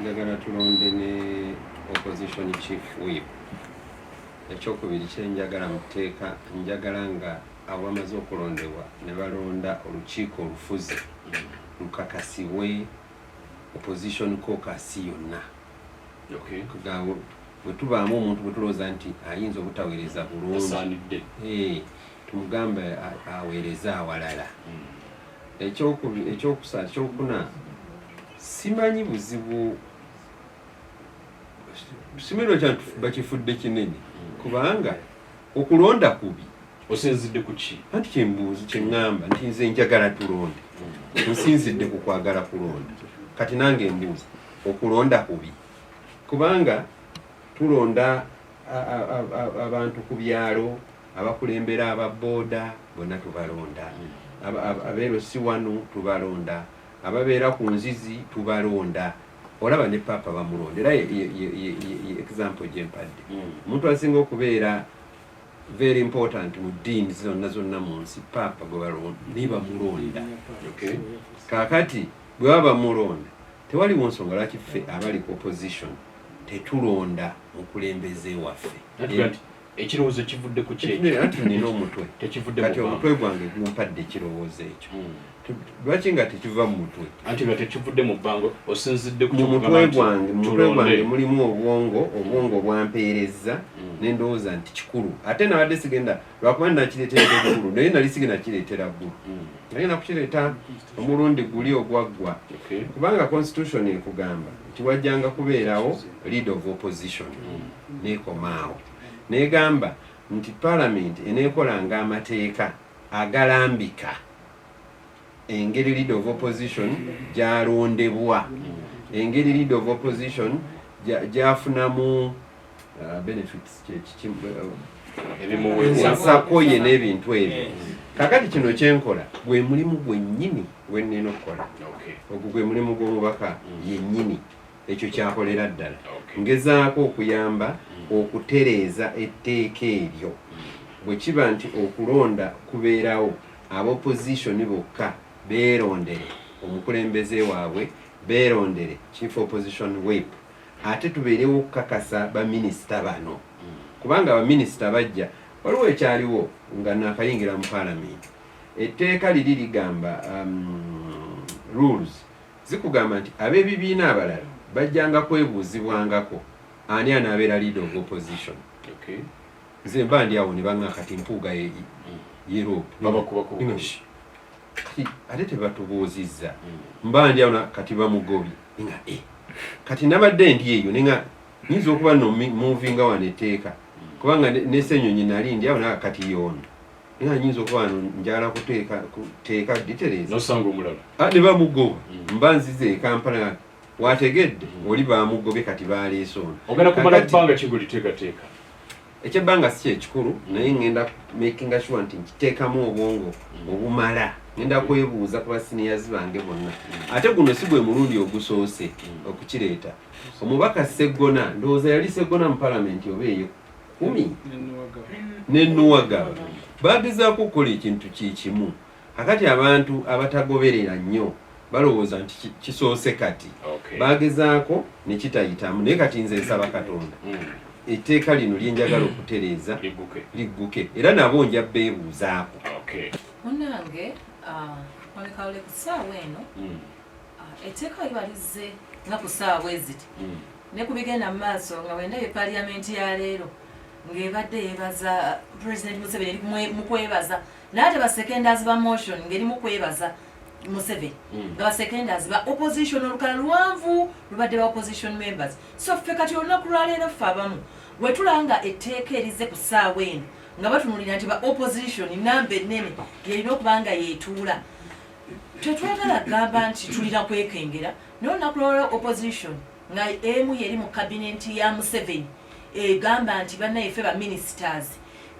Njagala tulonde ne opposition chief whip. Ekyokubiri kyenjagala mu tteeka, njagala nga abo bamaze okulondebwa ne balonda olukiiko olufuzi, lukakasibwe opposition caucus yonna. Kugamba, bwe tubaamu omuntu bwe tulowooza nti ayinza obutaweereza bulungi, Tasaanidde. Tumugambe aweereze awalala. Ekyokusatu, ekyokuna, simanyi buzibu, simanyi lwaki abantu bakifudde kinene, kubanga okulonda kubi. Osinzidde ku ki? Anti kyembuuzi, kyeŋŋamba nti nze njagala tulonde, nsinzidde ku kwagala kulonda. Kati nange mbuuza, okulonda kubi? Kubanga tulonda abantu ku byalo, abakulembera ababooda bonna tubalonda, abeerosi wano tubalonda, ababeera ku nzizi tubalonda. Olaba ne Paapa bamulonda. Era ye example gyempadde, omuntu asinga okubeera very important mu ddiini zonna zonna mu nsi, Paapa gwe balonda, naye bamulonda. Kaakati bwe baba bamulonda, tewaliwo nsonga lwaki ffe abali ku opposition tetulonda mukulembeze waffe. Anti nti ekirowoozo kivudde ku kyekyo? Anti nina omutwe. Tekivudde Kati mu omutwe gwange gumpadde ekirowoozo ekyo. Lwaki nga tekiva mu mutwe? Anti nga tekivudde mu bbanga, osinzidde ku Mu kyokugamba mutwe nti gwange, mu mutwe tulonde. gwange mulimu obwongo, obwongo bwampeerezza nendowooza nti kikulu. Ate nabadde sigenda, lwakuba nakireetera eggulu, naye nali sigenda kireetera ggulu, nagenda kukireeta omulundi guli ogwaggwa, kubanga constitution ekugamba nti wajjanga kubeerawo leader of opposition. Neekomaawo negamba nti parliament eneekolanga amateeka agalambika engeri leader of opposition gyalondebwa, engeri leader of opposition gyafunamu benefits, Ebimuweebwa. Ensako ye n'ebintu ebyo. Kakati kino kyenkola gwe mulimu gwennyini gwe nnina okukola. Ogwo gwe mulimu gw'omubaka yennyini, ekyo kyakolera ddala. Ngezaako okuyamba okutereeza etteeka eryo. Bwe kiba nti okulonda kubeerawo, ab'opposition bokka beerondere omukulembeze waabwe, beerondere chief opposition whip, ate tubeerewo okukakasa baminisita bano, kubanga baminisita bajja. Waliwo ekyaliwo nga nakayingira mu paalamenti. Etteeka liri ligamba, rules zikugamba nti ab'ebibiina abalala bajjanga kwebuuzibwangako ani anaabeera leader of opposition. Nze mba ndi awo ne baŋŋa kati Mpuuga ye LOP. Babakuba ku Nga, "Shh." Kati ate tebatubuuzizza. Mba ndi awo kati bamugobye nga kati nabadde ndi eyo nenga nyinza okuba no movinga wano etteeka, kubanga ne Ssenyonyi nali ndi awo naga kati yoono nga nyinza okuba wano njagala kuteeka details. Nosanga omulala. Ah, ne bamugoba. Mba nzize e Kampala, wategedde oli bamugobye, kati baleese ono. Ogenda kumala Kakati- bbanga ki ng'oliteekateeka? Ekyebbanga si kyekikulu, naye ngenda makinga sure nti nkiteekamu obwongo obumala. Ngenda kwebuuza ku basiniyazi bange bonna. Ate guno si gwe mulundi ogusoose okukireeta. Omubaka Seggona, ndowooza yali Seggona mu palamenti oba eyo 10 nenuwagaba, bagezaako okukola ekintu kikimu. Akati abantu abatagoberera nnyo balowooza nti kisoose kati. Bagezaako ne kitayitamu, naye kati nze nsaba Katonda etteeka lino lyenjagala okutereeza Ligguke. ligguke, era nabo nja beebuuzaako. Munange, mwami ku ssaawa eno, etteeka liba lizze nga ku ssaawa bwe ziti ne ku bigenda mu maaso, nga wendabye paliyamenti ya leero ng'ebadde yeebaza President Museveni, eri mu kwebaza, naye ate baseconders ba motion ng'eri mu kwebaza Museveni, nga baseconders ba opposition olukala luwanvu lubadde ba opposition members. So ffe kati olunaku lwaleero, ffe abamu wetulaba nga etteeka erizze ku ssaawa eno nga batunulira nti ba opposition namba ennene yerina okuba nga yeetuula, tetwagala kugamba nti tulina kwekengera, naye olunaku lwalwo opposition nga emu yeri mu kabineti ya Museveni egamba nti bannayeffe ba ministers.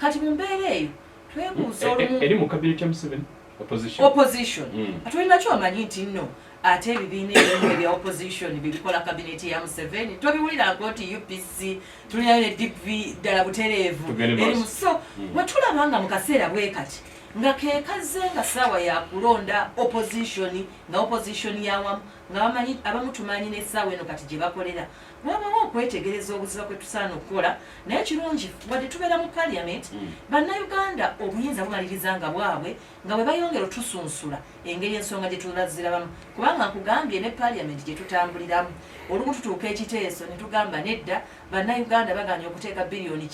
Kati mu mbeera eyo twebuuza olumu Eri mu cabinet ya Museveni, opposition? Opposition. Tulina kyomanyi nti nno ate ebibiina ebimu ebya opposition bibikola kabineti ya Museveni. Tobiwulirako nti UPC tulinayo ne DP ddala butereevu Tugende eri maaso. So bwe tulaba nga mu kaseera bwe kati nga kekazze nga ssaawa ya kulonda opposition, nga opposition yawamu. Nga bamanyi, abamu tumanyi n'essaawa eno kati gye bakolera. Wabawo okwetegereza obuziba kwe tusaana okukola, naye kirungi wadde tubeera mu parliament, Bannayuganda obuyinza bumaliriza nga bwabwe, nga bwe bayongera otusunsula engeri ensonga gye tulazirabamu. Kubanga nkugambye, ne parliament gye tutambuliramu, olumu tutuuka ekiteeso ne tugamba nedda, Bannayuganda baganye okuteeka 8 biliyoni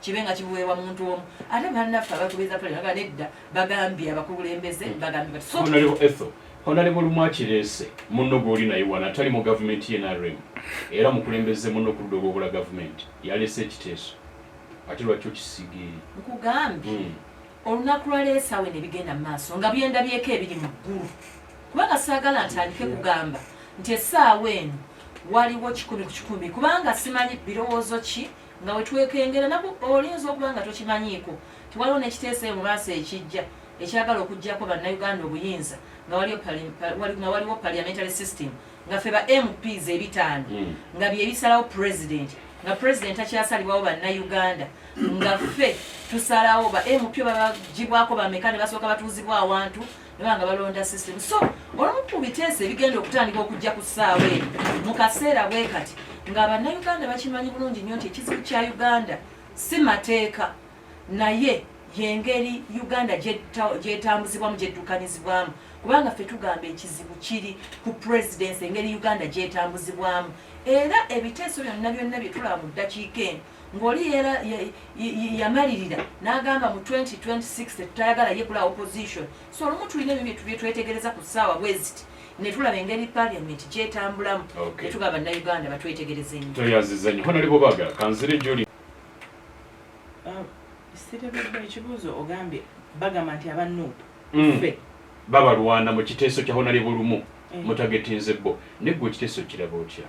kibe nga kibuweebwa muntu omu, ate bannaffe abakubiriza parliament bagamba nedda, bagambye abakulembeze, bagambye bati. So Honorable Ethel, Honorable Lumwakireese munno gw'oli naye wano atali mu gavumenti ye NRM, era mukulembeze munno ku ludda olw'obula gavumenti, yaleese ekiteeso, ate lwaki okisiiga eri? Nkugambye, olunaku lwaleero ne bigenda mu maaso nga byendabyeko ebiri mu ggulu, kubanga saagala ntandike kugamba nti essaawa eno waliwo 100%, kubanga simanyi birowoozo ki nga wetwekengera naku. Oyinza okuba nga tokimanyiiko, tiwaliwo n'ekiteeso eyo mu maaso ekijja ekyagala okuggyako Bannayuganda obuyinza, nga waliwo parliamentary system, nga ffe ba MPs 5 nga byebisalawo president, nga president akyasalibwawo Bannayuganda, nga ffe tusalawo ba MP babagibwako bameka, ne basooka batuuzibwa awantu neba nga balonda system. So olumu ku biteeso ebigenda okutandika okujja ku ssaawa eno mu kaseera bwe kati, nga Bannayuganda bakimanyi bulungi nnyo nti ekizibu kya Uganda si mateeka, naye yengeri Uganda gyetambuzibwamu, gyeddukanyizibwamu. Kubanga ffe tugamba ekizibu kiri ku presidency, engeri Uganda gyetambuzibwamu. Era ebiteeso byonna byonna bye tulaba mu ddakiika eno, ng'oli yamalirira n'agamba mu 2026 tetutayagala ye kulaba opposition. So olumu tulina ebyo byetwetegereza ku ssaawa bwe ziti, ne tulaba engeri parliament gyetambulamu, ne tugamba Bannayuganda batwetegereze nnyo. Toyaziza nnyo, Honorable Baga. Kanzire gyoli. Sitegedde ekibuuzo. Ogambye bagamba nti aba NUP ffe Babalwana mu kiteeso kya Honorable Lumu. Mutagetinze bo, naye gwe ekiteeso kiraba otya?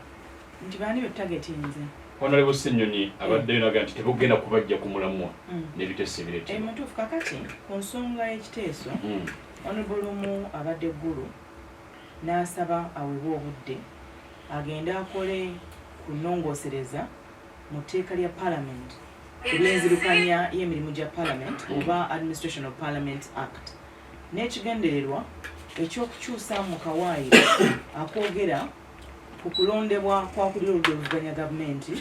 Nti baani betutagetinze? Honorable Ssenyonyi abaddeyo naga nti tebugenda kubajja ku mulamwa n'ebiteeso ebireetebwa. Mutuufu. Kakati ku nsonga y'ekiteeso, Honorable Lumu abadde Ggulu n'asaba aweebwe obudde agende akole ku nnongoosereza mu tteeka lya parliament ery'enzirukanya y'emirimu gya parliament oba Administration of Parliament Act, n'ekigendererwa ekyokukyusa mu kawaayiro akoogera ku kulondebwa kwakulira oludda oluvuganya gavumenti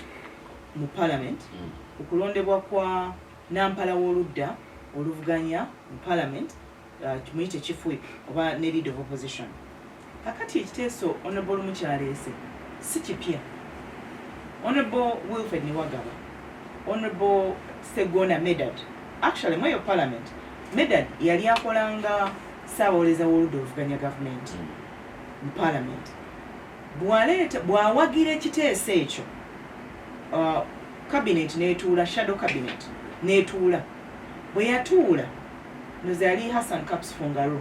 mu parliament, ku kulondebwa kwa nampala w'oludda oluvuganya mu parliament, muyite chief whip oba ne leader of opposition. Kakati ekiteeso Honorable mukyaleese si kipya. Honorable Wilfred Niwagaba, Honorable Segona Medard, actually mweyo parliament Medard yali akolanga ssaabawoleza w'oludda oluvuganya gavumenti mu parliament. Bw'aleeta, bw'awagira ekiteeso ekyo, cabinet n'etuula, shadow cabinet n'etuula. Bwe yatuula, noza yali Hassan Kaps Fungaroo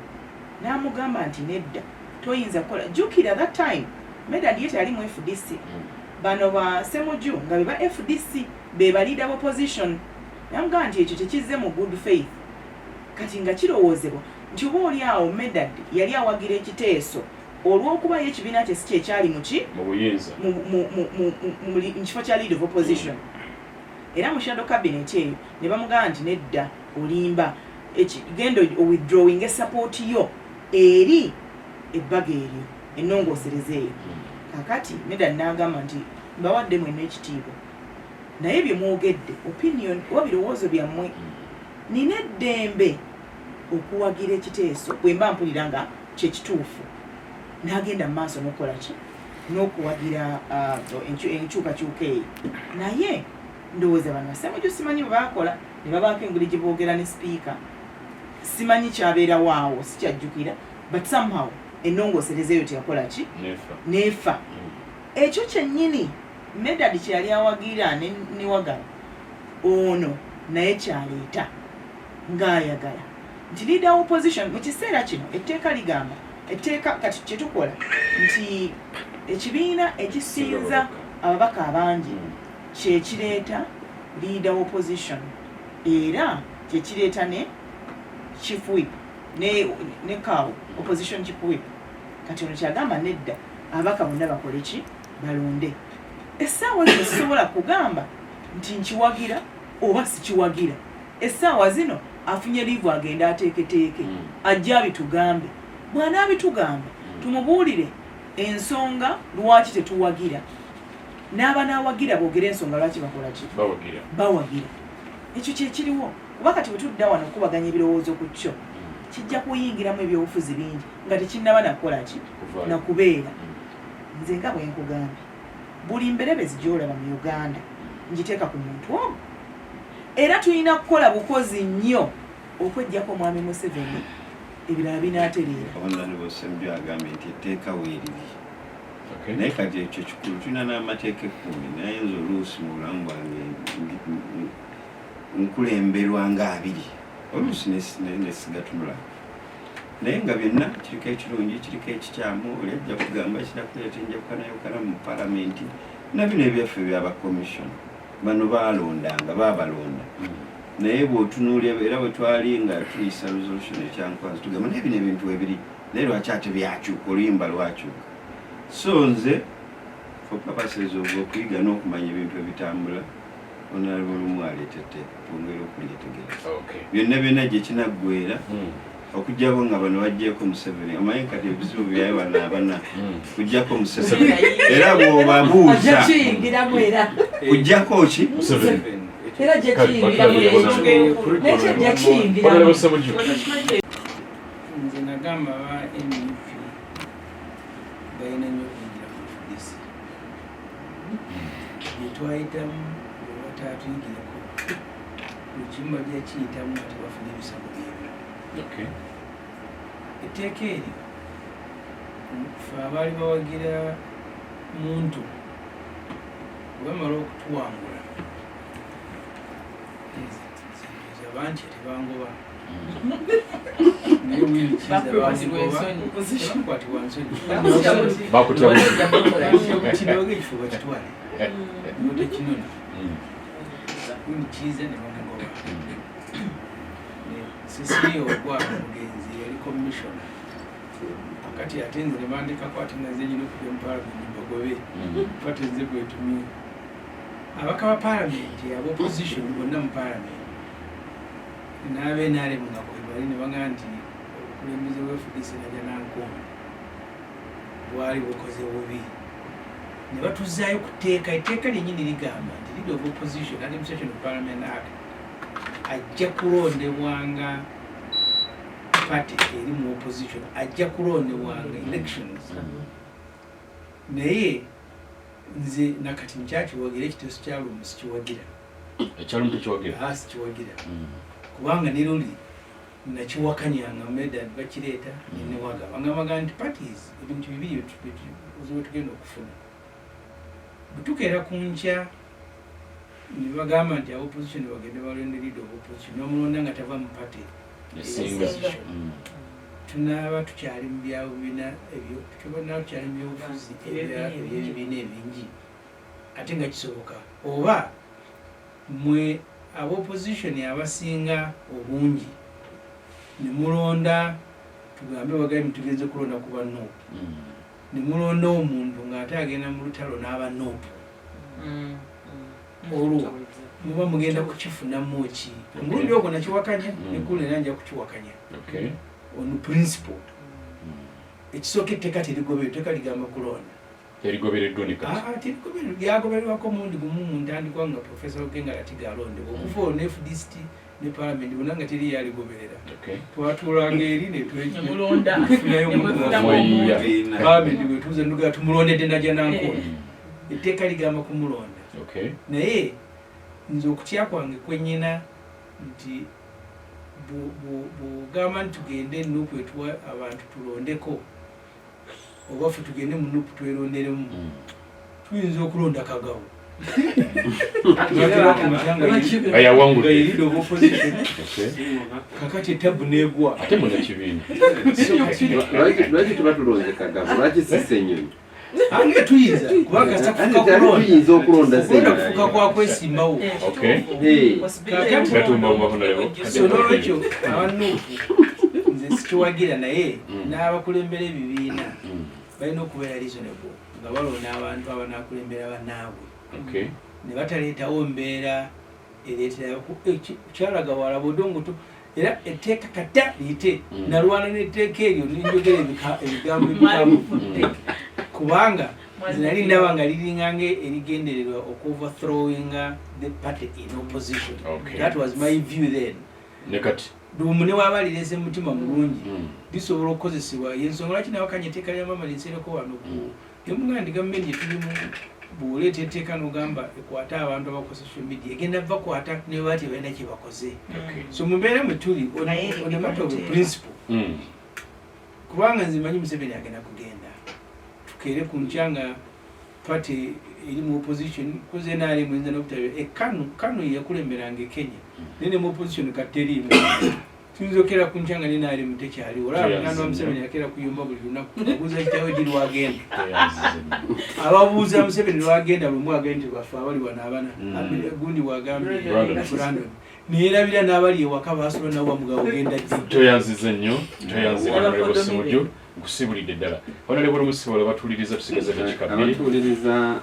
n'amugamba nti nedda, toyinza kukola. Jjukira that time Medard ye teyali mu FDC, bano ba Semuju nga be ba FDC be ba leader of opposition. Namugamba nti ekyo tekizze mu good faith. Kati nga kirowoozebwa nti oba oli awo Medard yali awagira ekiteeso olw'okuba ye ekibiina kye si kyekyali muki mu buyinza, mu kifo kya leader of opposition. Era mu shadow cabinet eyo ne bamugamba nti nedda, olimba, genda owithdrawing support yo eri ebbaga eryo, ennongoosereza eyo. Kakati Medard n'agamba nti mbawadde mwenna ekitiibwa, naye bye mwogedde opinion oba birowoozo byammwe, nina eddembe okuwagira ekiteeso bwe mba mpulira nga kyekituufu. N'agenda mu maaso n'okukola ki, n'okuwagira enkyukakyuka eyo. Naye ndowooza bano basemuju simanyi bwe baakola ne babaako engeri gye boogera ne sipiika, simanyi kyabeerawo awo, sikyajjukira, but somehow ennongoosereza eyo teyakola ki, neefa. Ekyo kyennyini Medard kye yali awagira ne Niwagaba ono naye kyaleeta, ng'ayagala nti leader of opposition mu kiseera kino, etteeka ligamba, etteeka kati kyetukola nti ekibiina ekisinza ababaka abangi kyekireeta leader of opposition, era kyekireeta ne chief whip ne cow opposition chief whip. Kati ono kyagamba nedda, ababaka bonna bakole ki, balonde. Essaawa zino sisobola kugamba nti nkiwagira oba sikiwagira. Essaawa zino afunye leave, agenda ateeketeeke, ajje abitugambe. Bw'anaabitugamba, tumubuulire. Ensonga lwaki tetuwagira, n'abanaawagira boogere ensonga lwaki bakola ki, bawagira. Ekyo kyekiriwo, kuba kati bwe tudda wano okukubaganya ebirowoozo ku kyo, kijja kuyingiramu ebyobufuzi bingi nga tekinnaba nakukola ki, nakubeera. Nze nga bwe nkugambye, buli mberebezi gy'olaba mu Uganda ngiteeka ku muntu omu, era tulina kukola bukozi nnyo okweggyako Omwami Museveni, ebirala binaatereera. Honorable Ssemujju agambye nti etteeka weeriri, naye kati ekyo kikulu, tulina n'amateeka 10, naye nze oluusi mu bulamu bwange nkulemberwa nga 20, oluusi nesigatunula, naye nga byonna kiriko ekirungi, kiriko ekikyamu. Oli ajja kugamba kirakuleeta enjawukanayawukana mu palamenti na bino ebyaffe byaba commission. Bano balondanga, babalonda, naye bw'otunuulira era bwe twali nga tuyisa resolution ekyankwanzi, tugamba naye bino ebintu ebiri, naye lwaki ate byakyuka, oluyimba lwakyuka? So nze for purposes of okuyiga n'okumanya ebintu ebitambula, Honorable Lumu aleeta etteeka, twongere okulyetegereza byonna byonna gye kinaggwera, okuggyako nga bano baggyeko Museveni. Omanyi kati ebizibu byayo bano abana kuggyako Museveni, era bw'obabuuza kiyingiramu era. Kuggyako ki? Museveni. Era gye kiyingiramu ekyo, nekyo gye kiyingiramu. Honorable Ssemujju. Nze nagamba aba NUP balina nnyo okuyingira ku FDC byetwayitamu, webatatuyigireko buli kimu bajja kiyitamu nga tebafuna ebisago byebyo. Etteeka eryo, ffe abaali bawagira muntu, bwe bamala okutuwangula, nze bantya, tebangoba, naye Winnie Kiiza Bakwatibwa bangoba. ensonyi. Tebakwatibwa nsonyi. Bakutya. Kinoga ekifo bakitwale notekinona. Winnie Kiiza ne bamugoba. Cecilia Ogwal omugenzi yali commissioner. Kati ate nze ne bandekako, ate nga nze nyina okujja mu palamenti bagobe pate nze gwetumye. Abaka ba palamenti aba opposition bonna mu palamenti n'aba NRM nga kwebali ne bagamba nti obukulembeze bwa FDC Najjanankumbi bwali bukoze bubi, ne batuzaayo ku tteeka. Etteeka lyennyini ligamba nti leader of opposition, Administration of Parliament Act, ajja kulondebwanga party eri mu opposition, ajja kulondebwanga elections. Naye nze nakati nkyakiwagira, ekiteeso kya Lumu sikiwagira. Ekya Lumu tekiwagira? Ah, sikiwagira, kubanga ne luli nakiwakanyanga meda bakireeta nenewaga bangambaga nti parties ebintu bibiri ozibu tugenda okufuna. Bwe tukeera ku nkya ne bagamba nti aba opposition bagende balonde leader of opposition, nomulonda nga tava mu party esinga. Opposition, tunaaba tukyali mu byabubiina ebyo, tunaaba tukyali mu byobufuzi ebyebibiina ebingi, ate nga kisoboka oba mwe aba opposition abasinga obungi ne mulonda, tugambe wagaye tugenze kulonda ku ba NUP, ne mulonda omuntu ng'ate agenda mu lutalo n'aba NUP, olwo muba mugenda kukifunamu ki? Omulundi ogwo nakiwakanya, nekulu era nja kukiwakanya on principle. Ekisooka, etteeka terigobererwa, etteeka ligamba kulonda. Terigobereddwa ne kati? Ah, terigobererwa. Lyagobererwako omulundi gumu mu ntandikwa nga Profesa Ogenga Latigo alondebwa. Okuva olwo ne FDC ne parliament bonna nga teri yaligoberera. Twatuulanga eri Nemulonda. netufunayo omuntu. Nemwefunamu. Mweyiya. Parliament bwetuuza nugaa tumulondedde Najjanankumbi. Etteeka ligamba kumulonda. Naye nze okutya kwange kwenyina nti bw'ogamba nti tugende NUP etuwa abantu tulondeko, oba ffe tugende mu NUP tweronderemu, tuyinza okulonda Kagabo Nga yawangudde. nga ye leader of opposition. Kakati etabu negwa. Ate munakibiina. Lwaki tuba tulonze Kagabo? Lwaki si Ssenyonyi? Ange tuyinza kubanga kasita kufuka Ate kulonda. tuyinza okulonda Okulonda Ssenyonyi. kufuka kwa kwesimbawo. Kakati- Gatumba mu Honorable. So nolwekyo aba NUP nze sikiwagira, naye n'abakulembera ebibiina balina okubeera reasonable nga balonda abantu abanakulembera bannaabwe, ne bataleetawo mbeera ereetera kyalaga walaba odongoto. Era etteeka kata liyite, nalwana n'etteeka eryo nenjogera ebigambo ebikamu. Kubanga nze nali ndaba nga liringanga erigendererwa okuoverthrowinga the party in opposition. That was my view then. Ne kati Lumu ne waba lirese mutima mulungi, lisobola okukozesebwa. Yensonga lwaki nawakanya etteeka lya mama linsereko wano ku nemugamba nti gavumenti gyetulimu, bw'oleeta etteeka n'ogamba ekwate abantu abakola social media, egenda bakwata ne baba tebalina kye bakoze. So mu mbeera mwe tuli, Naye on a matter of eriko principle, kubanga nze manyi Museveni agenda kugenda, tukeere ku nkya nga party eri mu opposition, koze NRM eyinza n'obutabe ekanu kanu yakulemberanga e Kenya, naye ne mu opposition kati teriimu. Tuyinza okukera ku nkya nga ne NRM tekyaliwo. Olaba mutabani wa Museveni akeera kuyomba buli lunaku, abuuza kitaawe ddi lwagenda. Toyanzize nnyo. Ababuuza Museveni lwagenda, lumu agende nti bafe abali wano abana. Gundi bwagambye Brandon. Brandon neyerabira n'abali ewaka basula nabo bamugaba ogenda ddi. Toyanzize nnyo, toyanzize, Honorable Abakodomi be. Ssemujju, nkusibulidde ddala. Honorable Musibola, batuuliriza, tusigaze dakika 2. Abatuwuliriza,